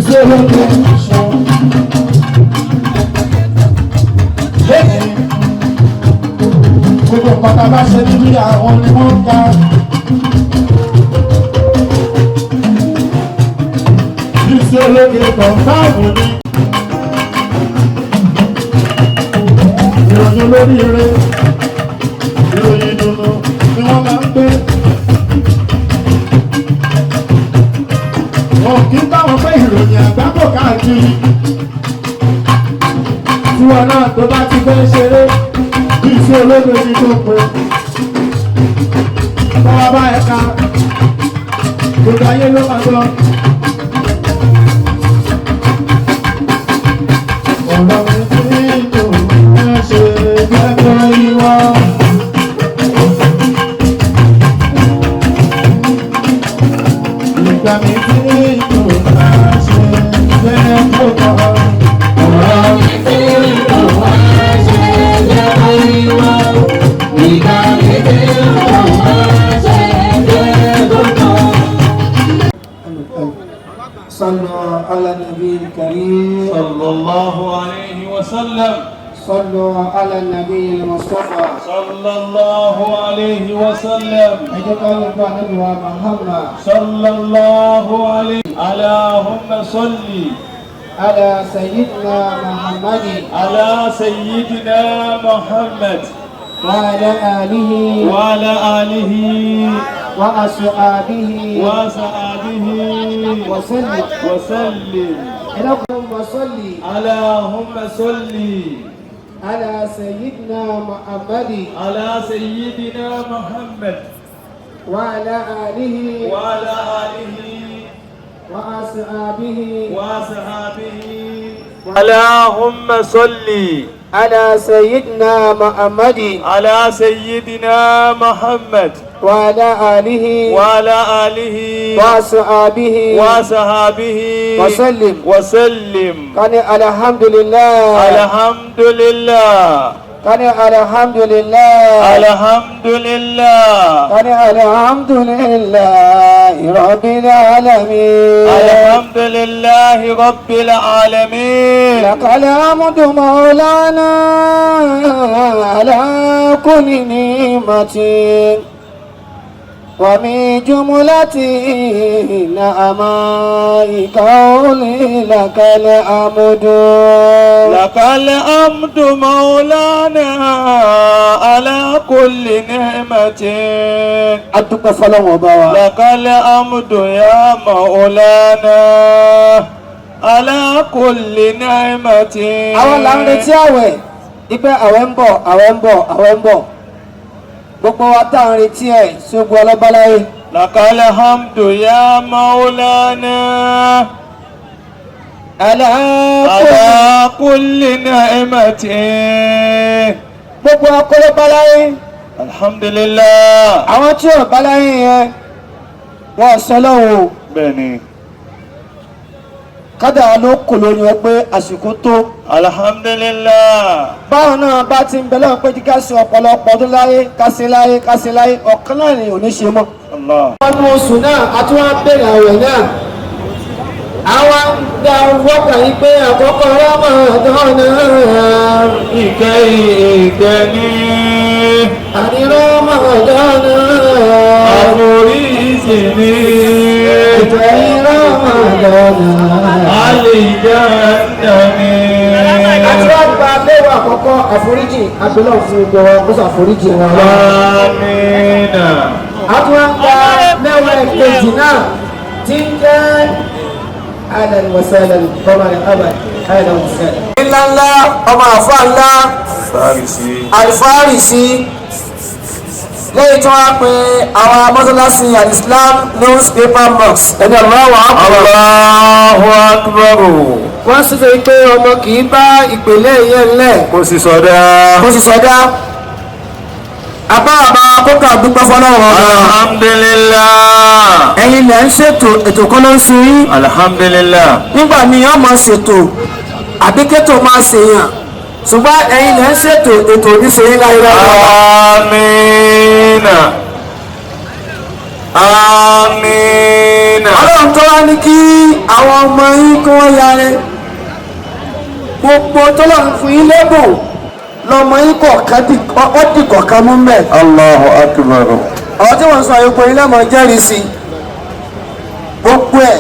Bísí ológe ṣan. Lẹ́yìn gbogbo nǹkan tá a bá ṣe níbí àwọn ni wọ́n ń ka. Bísí ológe kọ̀ǹfàmù ni. Ìròyìn olóríire, ìròyìn ìdùnnú ni wọ́n máa ń gbé. Wọn kì í bá wọn pé ìròyìn àgbákò káàkiri. Tiwọn náà tó bá ti fẹ́ ṣeré, Bísí ológe ni tó pe. Bọ́wá bá ẹ̀ka, gbogbo ayé ló máa gbọ́. Ọ̀rọ̀ mi tí kò ní ṣe gẹ́gẹ́ ìwọ. Ìgbà mi tí kò bá ṣe jẹ́ kó kọ́. Ọ̀rọ̀ mi tí kò bá ṣe jẹ́ kó ìwọ. Ìgbà mi tí kò bá ṣe jẹ́ kó kọ́. صلوا على النبي الكريم. صلى الله عليه وسلم. صلوا على النبي المصطفى. صلى الله عليه وسلم. Ẹ jẹ́ ká lè gba Ànábì wa Muhammad. صلى الله عليه اللهم صل على سيدنا محمد على سيدنا محمد وعلى آله وعلى آله وأصحابه وصحبه وسلم. وسلم. اللهم صل اللهم صل على سيدنا محمد على سيدنا محمد وعلى آله وعلى آله وأصحابه وصحبه. اللهم صل على سيدنا محمد على سيدنا محمد وعلى آله وعلى آله وأصحابه وصحبه وسلم. وسلم. كان الحمد لله. الحمد لله. كان الحمد لله. الحمد لله. كان الحمد لله رب العالمين. الحمد لله رب العالمين. لك الحمد مولانا على كل نعمة ومن جملة نعمائك قولي لك الحمد. لك الحمد مولانا على كل نعمة. Adúpẹ́ fọlọ́wọ́n ọba wa. لك الحمد يا مولانا على كل نعمة. Àwọn là ń retí àwẹ̀ ipe àwẹ̀ ń bọ̀, àwẹ̀ ń bọ̀, àwẹ̀ ń bọ̀, gbogbo wa tá à ń retí ẹ̀ ṣogun ọlọ́báláyé. لك الحمد يا مولانا على كل نعمة. Gbogbo akọlọ́báláyé. الحمد لله. Àwọn tí ò báláyé yẹn wọn sọ lọ́wọ́ o. بني Kádà ló kò lórí wọn pé àsìkò tó. الحمد لله. Báwọn náà bá ti ń bẹ lọ́wọ́ pé ká ṣe ọ̀pọ̀lọpọ̀ ọdún láyé, ká ṣe láyé, ká ṣe láyé, ọ̀kan náà ni ò ní ṣe mọ́. الله. Ọdún oṣù náà a tún wá bẹ̀rẹ̀ àwẹ̀ náà, àwa ń da wọ́pọ̀ yìí pé àkọ́kọ́ Ramadan náà Ìkẹ́ ìkẹ́ ní àní Ramadan náà àforíjì ní ìkẹyìn Ramadan náà. Àlìjánnà ní. Àti wá gba mẹ́wàá àkọ́kọ́ àforíjì abẹ́lẹ́ òfin gbogbo wa kó sàforíjì wọn lọ. Àmín. A tún wá gba mẹ́wàá kejì náà tí ń jẹ́ ahlan wa sahlan kọ́mọ̀rẹ́ abad ahlan wa sahlan. Ńlá ńlá ọmọ àfa ńlá Alfarisi lẹ́yìn tí wọ́n pe àwọn mọ́sálásí Al-Islam newspaper mosque ẹni Allahu Akbar. Allahu Akbar. Wọ́n sì sọ pé ọmọ kì í bá ìpìlẹ̀ yẹn lẹ̀ Kò sì sọ̀dá. Kó sì sọdá apá àbá kókà dúpẹ́ fọlọ́wọ́ ọba. Alhamdulillah. Ẹ̀yin lẹ̀ ń ṣètò, ètò kan ló ń sun yín. Alhamdulillah. Nígbà míì wọ́n máa ṣètò àbí kétò máa ṣèyàn, ṣùgbọ́n ẹ̀yin lẹ̀ ń ṣètò, ètò oníṣe yín láyé láyé. Àmín. Àmín. Ọlọ́run tó wá ní kí àwọn ọmọ yín kí wọ́n yára gbogbo tọ́lọ́run fún yín lẹ́bùn lọ́mọ yín kọ̀ọ̀kan ó dì kọ̀ọ̀kan mú mẹ́. Allahu akbar. Àwọn tí wọ́n sọ àyòkò yín lẹ́mọ̀ jẹ́rìí sí gbogbo ẹ̀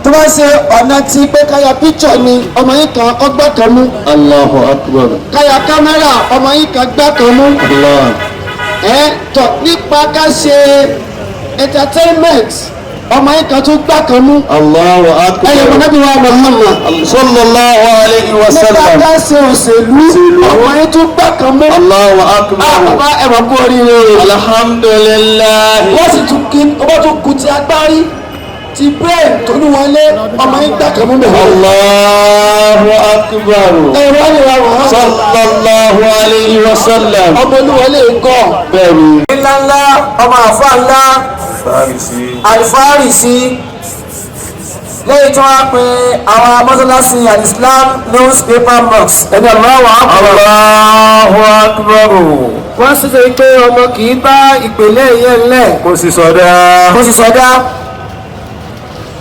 tó bá ṣe ọ̀nà tí pé káyà píkṣọ̀ ni ọmọ yín kan ọgbà kan mú. Allahu akbar. Káyà kámẹ́rà ọmọ yín kan gbá kan mú. Allah. Ẹ tọ̀ nípa ká ṣe entertainment ọmọ yín kan tún gbá kan mú. Allahu akbar. Ẹ̀yẹ̀ mọ̀nàbí wa Muhammad. Sallallahu alayhi wa Nípa sallam. ká ṣe òṣèlú ọmọ yín tún gbá kan mú. Allahu akbar. Bàbá ẹ̀wọ̀n kú oríire o. Alhamdulillah. Wọ́n sì tún kí ọba tún kú ti agbárí ti brain tó ní wọlé ọmọ yín gbà kan mú bẹ̀rẹ̀. Allahu akbar. Ẹ̀rọ ni wa Muhammad. Sallallahu alayhi wa sallam. Ọmọ olúwọlé ń kọ́. Bẹ́ẹ̀ni. Ńlá ńlá ọmọ àfa ńlá Alfarisi lẹ́yìn tí wọ́n á pe àwọn mọ́sálásí Al-Islam newspaper mosque ẹni Allahu akbar. Allahu akbar. Wọ́n sì sọ pé ọmọ kì í bá ìpìlẹ̀ yẹn lẹ̀ Kò sì sọ̀dá. kó sì sọdá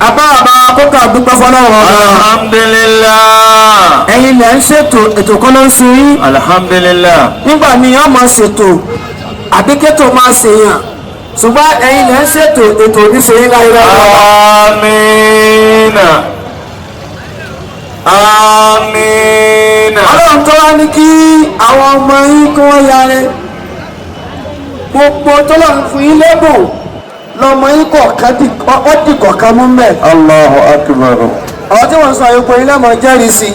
apá àbá kókà dúpẹ́ fọlọ́run ọba. Alhamdulillah. Ẹ̀yin lẹ̀ ń ṣètò ètò kan ló ń sun yín. Alhamdulillah. Nígbà míì wọ́n máa ṣètò àbí kétò máa ṣèyàn ṣùgbọ́n ẹ̀yin lẹ̀ ń ṣètò ètò oníṣe yín láyé lọ́wọ́. Amina. Amina. Ọlọ́run tó wá ní kí àwọn ọmọ yín kí wọ́n yára gbogbo tọ́lọ́run fún yín lẹ́bùn lọ́mọ yín kọ̀ọ̀kan ó dì kọ̀ọ̀kan mú mẹ́. Allahu akbar. Àwọn tí wọ́n sọ àyòkò yín lẹ́mọ̀ jẹ́rìí sí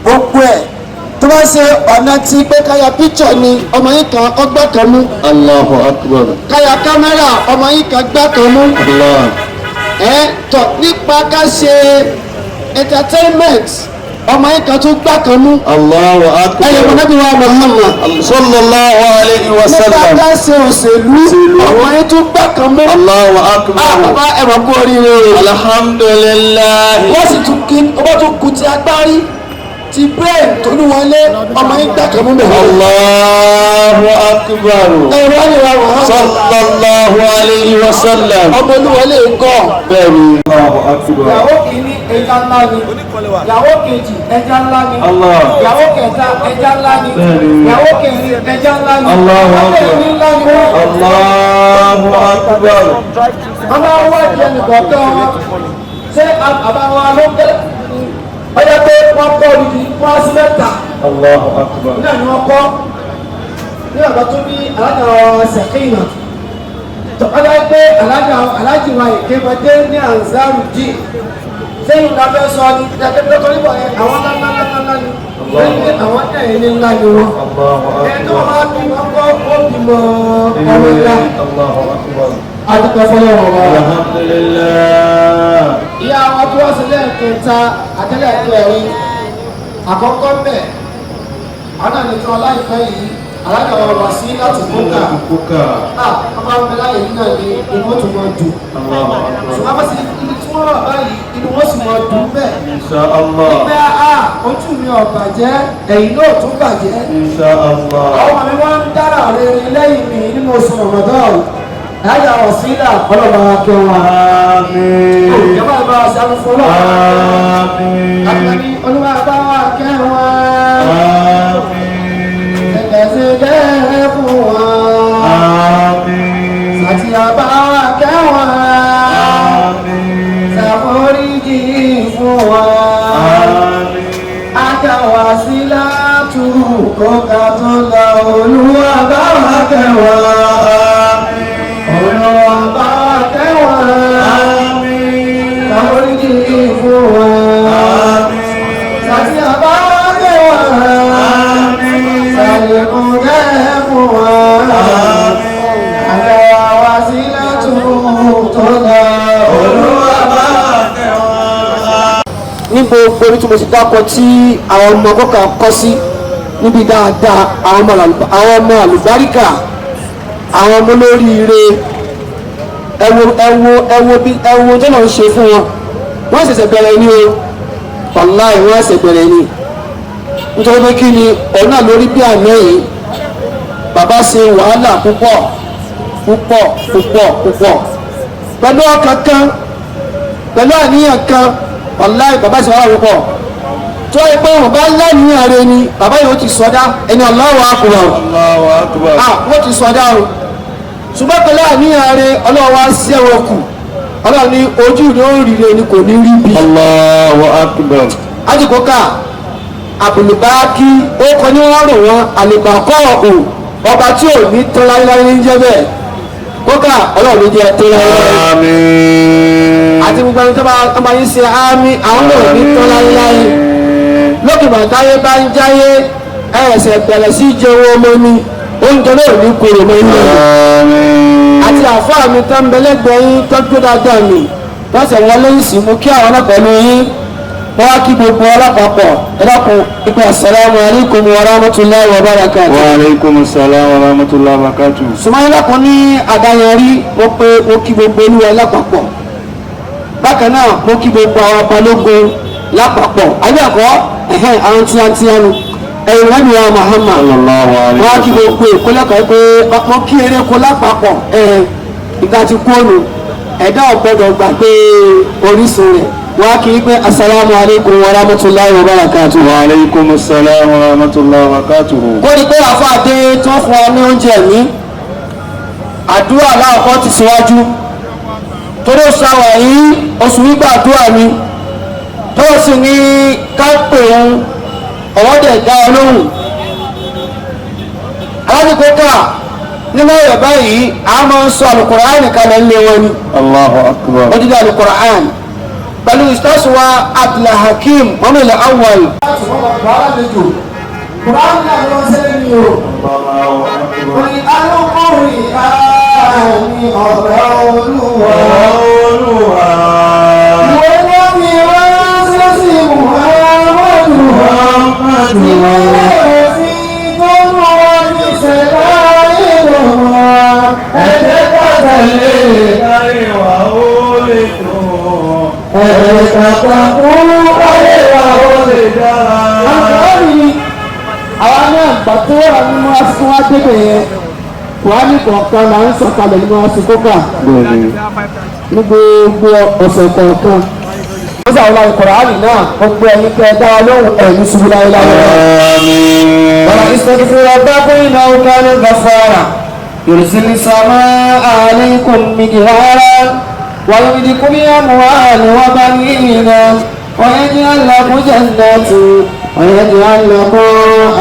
gbogbo ẹ̀ tó bá ṣe ọ̀nà tí pé káyà píkṣọ̀ ni ọmọ yín kan ọgbà kan mú. Allahu akbar. Káyà kámẹ́rà ọmọ yín kan gbá kan mú. Allah. Ẹ tọ̀ nípa ká ṣe entertainment ọmọ yín kan tún gbá kan mú. Allahu akbar. Ẹ̀yẹ̀ mọ̀nàbí wa Muhammad. Sallallahu alayhi wa Nípa sallam. ká ṣe òṣèlú ọmọ yín tún gbá kan mú. Allahu akbar. Bàbá ẹ̀wọ̀n kú oríire o. Alhamdulillah. Wọ́n sì tún kí ọba tún kú ti agbárí ti brain tó ní wọlé ọmọ yín gbà kan mú bẹ̀rẹ̀. Allahu akbar. Ẹ̀rọ ni wa Muhammad. Sallallahu alayhi wa sallam. Ọmọ olúwọlé ń kọ́. Bẹ́ẹ̀ni. Allahu akbar. Ìyàwó kìíní ẹja ńlá ni, ìyàwó kejì ẹja ńlá ni, Allah. ìyàwó kẹta ẹja ńlá ni, Bẹ́ẹ̀ni. ìyàwó kẹrin ẹja ńlá ni, Allahu ìyàwó akbar. kẹrin ńlá ni wọ́n. Allahu akbar. Wọ́n máa ń wádìí ẹnìkọ̀ọ̀kan wọn ṣé àbáwọn ló ń tẹ́lẹ̀ ọjọ́ pé wọ́n kọ́ odidi wọ́n á sí mẹ́ta Allahu akbar. náà ni wọ́n kọ́ ní ọ̀dọ́ tó ní alájà sẹ̀kìnà ọjọ́ pé alájà alájì wa ìkéwọ́dé ní anzaru dì sẹ́yìn la fẹ́ sọ ni ẹgbẹ́ tó níbọ̀ yẹn àwọn ńláńláńláńlá ni wọ́n ní àwọn náà ní ńlá ni wọ́n Allahu ẹni tó akbar. wọ́n bá bí wọ́n kọ́ ó bímọ ọmọ ńlá. Allahu akbar. Adúpẹ́ fọlọ́run wa. Alhamdulillah. Ìyá wa tó wá sí lẹ́ẹ̀kẹta àtẹ́lẹ̀kẹrin àkọ́kọ́ mbẹ̀ àwọn náà nìkan láìpẹ́ yìí alága wa wá sí láti kókà. Kókà. Ọba ń bẹ láyé yìí náà ni inú ó tún máa dùn. Allahu akbar. Ṣùgbọ́n bá sì ibi tí wọ́n wà báyìí inú wọn sì máa dùn bẹ́ẹ̀. Insha Allah. Bẹ́ẹ̀ a ojú mi ò bàjẹ́ ẹ̀yìn náà tún bàjẹ́. Insha Allah. Àwọn ọmọ mi wọ́n ń dára rere lẹ́yìn mi nínú oṣù Ramadan. Alága wọ̀ sí ilà ọlọ́ba kẹwàá. Àmín. Ìjọba ìbá wa ṣàánú fún ọlọ́run. Àmín. Àgbàní olúwa bá wa kẹwàá. Àmín. Ẹ̀kẹ́sẹ̀ fún wa. Àmín. Àti àbá wa kẹwàá. Àmín. Ṣàforíjì fún wa. Àmín. Àkàwà sí látú kọ́ka tó lọ olúwa bá wa kẹwàá. Olúwa bá wa kẹwàá. Àmín. Ṣàforíjì fún wa. Àmín. Àti àbá wa kẹwàá. Àmín. Ṣàlékún kẹ́ fún wa. Àkàwà wá sí látú tó lọ olúwa bá wa kẹwàá. Ní gbogbo orí tí mo ti dákọ tí àwọn ọmọ kọ́kà kọ́ sí níbi dáadáa àwọn ọmọ àlùbáríkà àwọn ọmọ olóríire ẹwo ẹwo ẹwo bí ẹwo tó lọ ń ṣe fún wọn wọ́n ṣẹ̀ṣẹ̀ bẹ̀rẹ̀ ni o wàláì wọ́n ṣẹ̀ṣẹ̀ bẹ̀rẹ̀ ni nítorí pé kí ni ọ̀nà lórí bí àná yìí bàbá ṣe wàhálà púpọ̀ púpọ̀ púpọ̀ púpọ̀. Pẹ̀lú ọkàn kan, pẹ̀lú àníyàn kan, wàláì bàbá sì wà wọ́pọ̀. Tó yẹ pé wọn bá láníyàn rẹ ni bàbá yìí ó ti sọdá ẹni Allahu akbar. Allahu akbar. Ah, wọ́n ti sọdá o. Ṣùgbọ́n pẹ̀lú àníyàn rẹ Ọlọ́run wá sí ẹ̀wọ̀n kù. Ọlọ́run ní ojú ni ó rí rẹ ni kò ní rí bí. Allahu akbar. Àdìkọ́kà àbùlùbáàkì ó kọ ní wọ́n rò wọ́n àlùbákọ́ ò ọba tí ò ní tán láéláé ní jẹ́ bẹ́ẹ̀. Kókà Ọlọ́run ló jẹ́ tán láéláé. Àmín. Àti gbogbo ẹni tó bá yín ṣe àmì àwọn náà ní tán láéláé. Lókè bàtáyé bá ń jáyé ẹ̀ẹ́sẹ̀ bẹ̀rẹ̀ sí jẹun ọmọ ni oúnjẹ náà ní kóró mọ́ inú rẹ̀. Àmín. Àti àfáà mi tó ń bẹ lẹ́gbẹ̀ẹ́ yín tó tó dáadáa mi lọ́sẹ̀ wọlé ìsìn mú kí àwọn náà pẹ̀lú yín wọ́n wá kí gbogbo ọlọ́pàpọ̀ ẹ dákun ìpè assalamu alaikum wa rahmatullahi wa barakatuh. Wa alaikum salam wa rahmatullahi wa barakatuh. Sùmáyé kan ní àdáyanrí mo pé mo kí gbogbo olúwa lápapọ̀ bákan náà mo kí gbogbo àwọn balógun lápapọ̀ ayé-àkọ́ ẹ̀hẹ́n àwọn tíyantíyanu ẹ̀yìn lẹ́nu wa Muhammad Sallallahu alaihi wọ́n á kí wasallam. gbogbo èkó lẹ́kọ̀ọ́ pé mo kí eréko lápapọ̀ ẹ̀hẹ́n ìgbà tí kú ònù ẹ̀dá ọ̀gbọ́dọ̀ gbà pé orísun rẹ̀ wọ́n á kí pé asalaamu alaykum wa rahmatulahi wa barakatuh. Wa alaikum salam wa rahmatullahi wa barakatuh. Kó ní pé àfáàdé tó fún wa ní oúnjẹ mi àdúrà láàkọ́ ti síwájú torí oṣù àwà yìí oṣù gbígbà àdúrà mi tó sì ní ká pè ń ọwọ́ dẹ̀ dá ọ lóhùn aládìkókà nínú ọ̀rọ̀ báyìí a máa ń sọ Al-Qur'an kalẹ̀ ńlẹ̀ wọn ni Allahu akbar. odidi Al-Qur'an pẹ̀lú ìtọ́sùwà Abdulhakeem Muhammad Awwal. Quran náà ló ń sẹ́lẹ̀ ní o. Allahu akbar. Orí alukórí àmì ọ̀rọ̀ Olúwa. Olúwa. Ìwé náà mi ránṣẹ́ sí Muhammadu. Muhammadu. Ìwé òfin tó mú wa ní ṣẹ̀dá ìlú wa. Ẹ jẹ́ ká tẹ̀lé. Ayé wa ó lè dùn. Ẹ jẹ́ ká takú ayé wa ó lè dára. Àkọ́rí àwa náà gbà tó wà nínú asukun wa débẹ̀ yẹn. Kùránì kọ̀ọ̀kan là ń sọ̀kalẹ̀ nínú asukun kà Bẹ́ẹ̀ni. ní gbogbo ọ̀sẹ̀ kọ̀ọ̀kan. Ó sàwọn Kùránì náà gbogbo ẹ̀yin tẹ́ ẹ dá wa lóhùn ẹ̀yin ṣubú láéláé. Àmín. واستغفر ربكم إنه كان غفارا يرسل السماء عليكم مدرارا ويمدكم بأموال وبنين ويجعل لكم جنات ويجعل لكم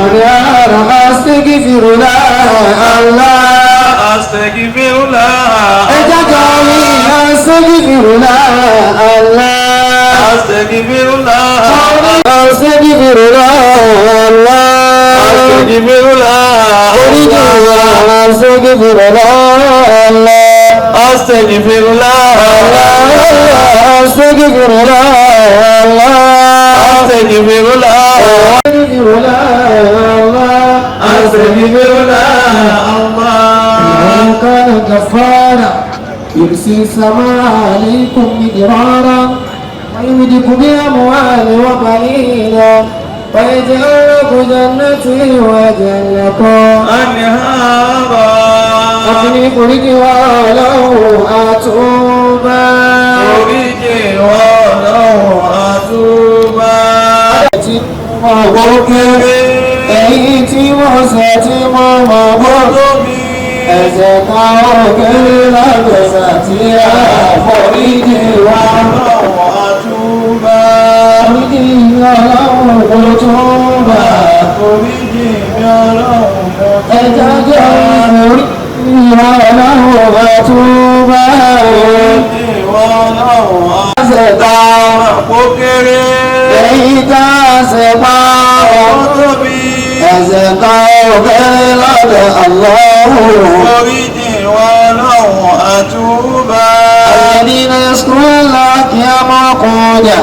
أنهارا أستغفر الله الله Astaghfirullah. أجعل أستغفر الله الله Astaghfirullah. أستغفر الله الله Astaghfirullah. Astaghfirullah. Astaghfirullah. Astaghfirullah. Allah. كان غفارا يرسل السماء عليكم مدرارا ويمدكم بأموال وبنين ويجعل لكم جنات ويجعل لكم Anhara. أفني قرج وله أتوبا Oríjì ọlọ́run àtúbà. Èyí tí wọ́n ṣe tí wọ́n mọ̀ bọ́ Tóbi. ẹ̀ṣẹ̀ kan òkèrè lágbèsà tí a foríjì wá. Ọlọ́run àtúbà. Foríjì ọlọ́run kò tún bá. Oríjì mi ọlọ́run mo Ẹ̀jẹ̀ jẹ́ foríjì ọlọ́run kò tún bá. Oríjì ọlọ́run Ẹ̀ṣẹ̀ kan àpò kéré. èyí tá a ṣe pa ọ́. Ó tóbi. Ẹ̀ṣẹ̀ kan òkèrè lọ́dọ̀ Ọlọ́run. Oríjì ọlọ́run àtúbà. الذين يذكرون الله قياما وقعودا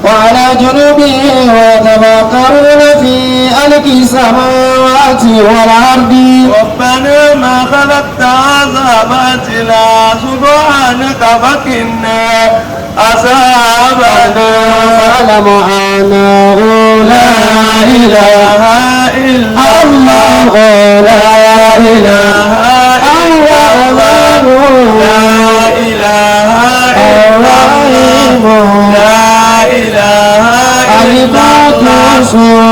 وعلى جنوبهم ويتفكرون في خلق السماوات والأرض ربنا ما خلقت هذا باطلا سبحانك فقنا عذاب النار. فاعلم أنه لا إله إلا الله لا إله إلا الله لا إله La ilaha illallah. Al-Quddus.